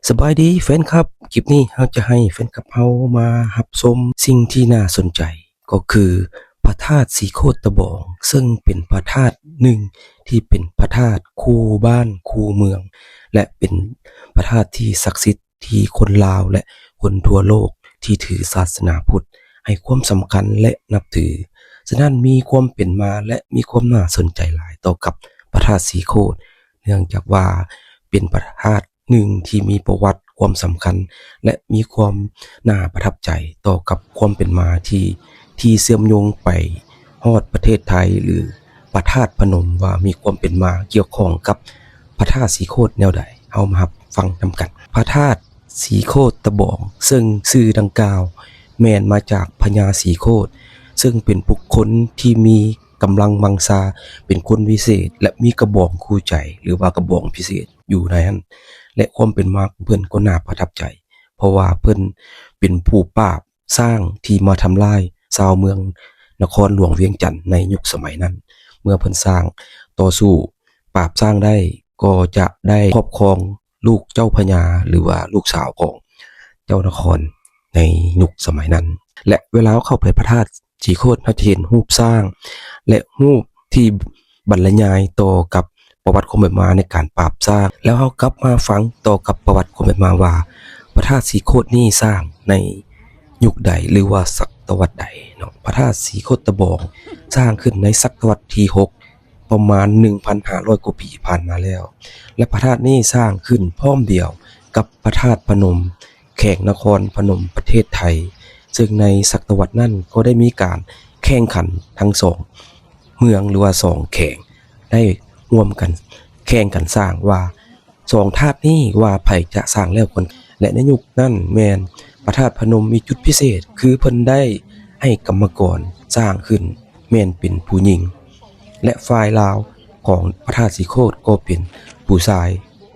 ສະບາຍດີແຟນຄລັບ, ຄລິບນີ້ເຮົາຈະໃຫ້ແຟນຄລັບເຮົາມາຮັບຊົມສິ່ງທີ່ໜ້າສົນໃຈ ກໍຄືພະທາດສີໂຄດຕະບອງ ເຊິ່ງເປັນພະທາດໜຶ່ງທີ່ເປັນພະທາດຄູ່ບ້ານຄູ່ເມືອງ ແລະ ເປັນພະທາດທີ່ສັກສິດ ທີ່ຄົນລາວ ແລະ ຄົນທົ່ວໂລກທີ່ຖືສາສະໜາພຸດໃຫ້ຄວາມສຳຄັນ ແລະ ນັບຖື. ສະນັ້ນ ມີຄວາມເປັນມາ ແລະ ມີຄວາມໜ້າສົນໃຈຫຼາຍຕໍ່ກັບພະທາດສີໂຄດ ເນື່ອງຈາກວ່າເປັນພະທາດໜຶ່ງທີ່ມີປະຫວັດຄວາມສຳຄັນ ແລະ ມີຄວາມໜ້າປະທັບໃຈຕໍ່ກັບຄວາມເປັນມາທີ່ ທີ່ເຊື່ອມໂຍງໄປຮອດປະເທດໄທ ຫຼື ພະທາດພະນົມ ວ່າມີຄວາມເປັນມາກ່ຽວຂ້ອງກັບພະທາດສີໂຄດແນວໃດ. ເຮົາມາຮັບຟັງນຳກັນ. ພະທາດສີໂຄດຕະບອງ ເຊິ່ງຊື່ດັ່ງກ່າວແມ່ນມາຈາກພະຍາສີໂຄດ ເຊິ່ງເປັນບຸກຄົນທີ່ມີກຳລັງວັງຊາ ເປັນຄົນວິເສດ ແລະ ມີກະບອງຄູ່ໃຈ ຫຼືວ່າກະບອງພິເສດຢູ່ໃນນັ້ນ ແລະ ຄວາມເປັນມາຂອງເພິ່ນກໍໜ້າປະທັບໃຈ ເພາະວ່າເພິ່ນເປັນຜູ້ປາບຊ້າງທີ່ມາທຳລາຍຊາວເມືອງນະຄອນຫຼວງວຽງຈັນໃນຍຸກສະໄໝນັ້ນ. ເມື່ອເພິ່ນຊ້າງຕໍ່ສູ້ປາບຊ້າງໄດ້ ກໍຈະໄດ້ຄອບຄອງລູກເຈົ້າພະຍາ ຫຼືວ່າລູກສາວຂອງເຈົ້ານະຄອນໃນຍຸກສະໄໝນັ້ນ. ແລະ ເວລາເຮົາເຂົ້າໄປພະທາດສີໂຄດ ເຮົາຈະເຫັນຮູບຊ້າງ ແລະ ຮູບທີ່ບັນລະຍາຍຕໍ່ກັບປະຫວັດຄວາມເປັນມາໃນການປາບຊ້າງ. ແລ້ວເຮົາກັບມາຟັງຕໍ່ກັບປະຫວັດຄວາມເປັນມາວ່າ ພະທາດສີໂຄດນີ້ສ້າງໃນຍຸກໃດ ຫຼືວ່າສະຕະວັດໃດເນາະ. ພະທາດສີໂຄດຕະບອງສ້າງຂຶ້ນໃນສະຕະວັດທີຫົກ ປະມານໜຶ່ງພັນຫ້າຮ້ອຍກວ່າປີຜ່ານມາແລ້ວ ແລະ ພະທາດນີ້ສ້າງຂຶ້ນພ້ອມດຽວກັບພະທາດພະນົມ ແຂວງນະຄອນພະນົມ ປະເທດໄທ ເຊິ່ງໃນສະຕະວັດນັ້ນກໍໄດ້ມີການແຂ່ງຂັນທັງສອງເມືອງ ຫຼືວ່າສອງແຂວງ ໄດ້ຮ່ວມກັນແຂ່ງກັນສ້າງວ່າ ສອງທາດນີ້ວ່າໃຜຈະສ້າງແລ້ວກ່ອນ. ແລະ ໃນຍຸກນັ້ນແມ່ນພະທາດພະນົມມີຈຸດພິເສດ ຄືເພິ່ນໄດ້ໃຫ້ກຳມະກອນສ້າງຂຶ້ນແມ່ນເປັນຜູ້ຍິງ ແລະ ຝ່າຍລາວຂອງພະທາດສີໂຄດກໍເປັນຜູ້ຊາຍ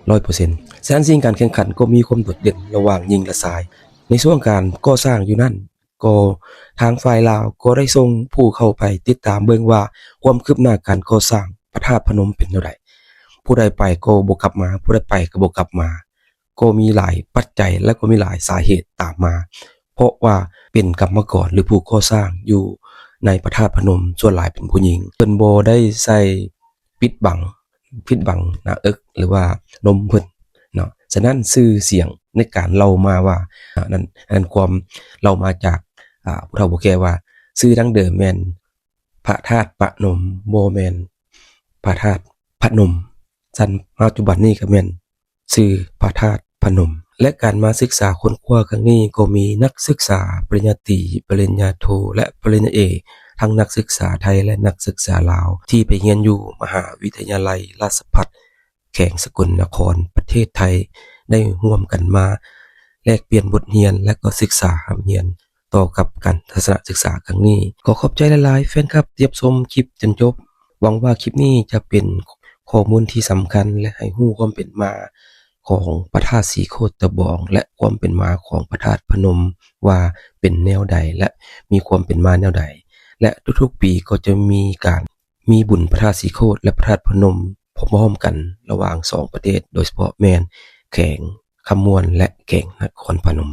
ຮ້ອຍເປີເຊັນ. ສະນັ້ນ ສິ່ງການແຂ່ງຂັນກໍມີຄວາມໂດດເດັ່ນລະຫວ່າງຍິງ ແລະ ຊາຍ. ໃນຊ່ວງການກໍ່ສ້າງຢູ່ນັ້ນ ກໍທາງຝ່າຍລາວກໍໄດ້ສົ່ງຜູ້ເຂົ້າໄປຕິດຕາມເບິ່ງວ່າ ຄວາມຄືບໜ້າການກໍ່ສ້າງພະທາດພະນົມເປັນແນວໃດ. ຜູ້ໃດໄປກໍບໍ່ກັບມາ, ຜູ້ໃດໄປກໍບໍ່ກັບມາ. ກໍມີຫຼາຍປັດໄຈ ແລະ ກໍມີຫຼາຍສາເຫດຕາມມາ, ເພາະວ່າເປັນກຳມະກອນ ຫຼື ຜູ້ກໍ່ສ້າງຢູ່ໃນພະທາດພະນົມ ສ່ວນຫຼາຍເປັນຜູ້ຍິງ. ເພິ່ນບໍ່ໄດ້ໃສ່ ປິດບັງ, ປິດບັງໜ້າເອິກ ຫຼືວ່ານົມເພິ່ນເນາະ. ສະນັ້ນ ຊື່ສຽງໃນການເລົ່າມາວ່າ ອາ ນັ້ນ ອັນນັ້ນຄວາມເລົ່າມາຈາກ ອາ ຜູ້ເຖົ້າຜູ້ແກ່ວ່າ ຊື່ດັ້ງເດີມແມ່ນພະທາດປະນົມ, ບໍ່ແມ່ນພະທາດພະນົມ. ສະນັ້ນ ປັດຈຸບັນນີ້ກໍແມ່ນ ຊື່ພະທາດພະນົມ. ແລະ ການມາສຶກສາຄົ້ນຄວ້າຄັ້ງນີ້ ກໍມີນັກສຶກສາປະລິນຍາຕີ, ປະລິນຍາໂທ ແລະ ປະລິນຍາເອກ ທັງນັກສຶກສາໄທ ແລະ ນັກສຶກສາລາວ ທີ່ໄປຮຽນຢູ່ມະຫາວິທະຍາໄລລາຊະພັດ ແຂວງສະກົນນະຄອນ ປະເທດໄທ ໄດ້ຮ່ວມກັນມາແລກປ່ຽນບົດຮຽນ ແລະ ກໍສຶກສາຮ່ຳຮຽນ ຕໍ່ກັບການທັດສະນະສຶກສາຄັ້ງນີ້. ຂໍຂອບໃຈຫຼາຍໆ ແຟນຄລັບທີ່ຮັບຊົມຄລິບຈົນຈົບ. ຫວັງວ່າຄລິບນີ້ຈະເປັນຂໍ້ມູນທີ່ສຳຄັນ ແລະ ໃຫ້ຮູ້ຄວາມເປັນມາຂອງພະທາດສີໂຄດຕະບອງ ແລະ ຄວາມເປັນມາຂອງພະທາດພະນົມ ວ່າເປັນແນວໃດ ແລະ ມີຄວາມເປັນມາແນວໃດ. ແລະ ທຸກໆປີກໍຈະມີການ ມີບຸນພະທາດສີໂຄດ ແລະ ພະທາດພະນົມພ້ອມໆກັນລະຫວ່າງສອງປະເທດ, ໂດຍສະເພາະແມ່ນແຂວງຄຳມ່ວນ ແລະ ແຂວງນະຄອນພະນົມ.